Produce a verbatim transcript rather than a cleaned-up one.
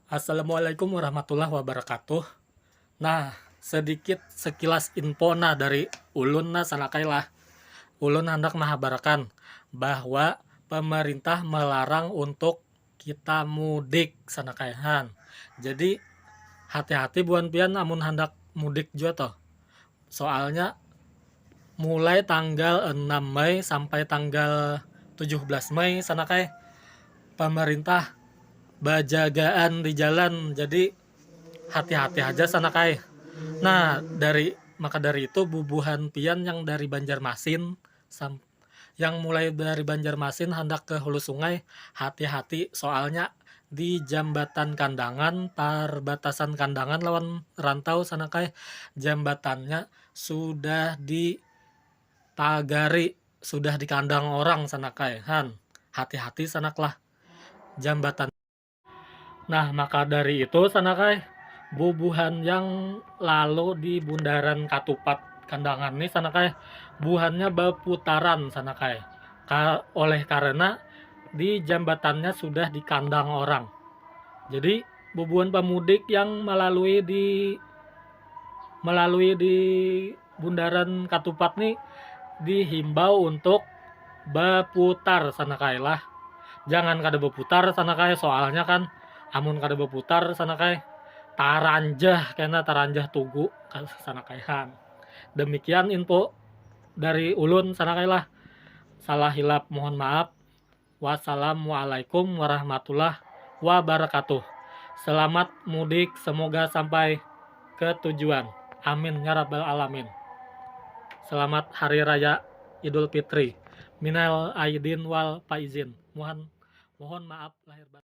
Assalamualaikum warahmatullahi wabarakatuh. Nah, sedikit sekilas info nah dari ulun nah sanakai lah. Ulun handak mahabarakan bahwa pemerintah melarang untuk kita mudik sanakai han. Jadi hati-hati buan pian amun handak mudik jua toh. Soalnya mulai tanggal enam Mei sampai tanggal tujuh belas Mei sanakai pemerintah bajagaan di jalan. Jadi hati-hati aja sanakai. Nah, dari maka dari itu bubuhan pian yang dari Banjarmasin sam- yang mulai dari Banjarmasin handak ke Hulu Sungai, hati-hati soalnya di jambatan Kandangan, perbatasan Kandangan lawan Rantau sanakai, jambatannya sudah dipagari, sudah dikandang orang sanakai han. Hati-hati sanaklah jambatan. Nah, maka dari itu sanakai bubuhan yang lalu di bundaran Katupat Kandangan ni sanakai buhannya baputaran sanakai. Ka- oleh karena di jambatannya sudah dikandang orang. Jadi bubuhan pemudik yang melalui di melalui di bundaran Katupat nih dihimbau untuk baputar sanakai lah. Jangan kada baputar sanakai soalnya kan amun kada baputar sanakai taranjah kena taranjah tugu sanakai han. Demikian info dari ulun sanakai lah. Salah hilap mohon maaf. Wassalamualaikum warahmatullahi wabarakatuh. Selamat mudik, semoga sampai ke tujuan. Amin ya rabbal alamin. Selamat Hari Raya Idul Fitri. Minal aidin wal faizin. Mohon mohon maaf lahir batin.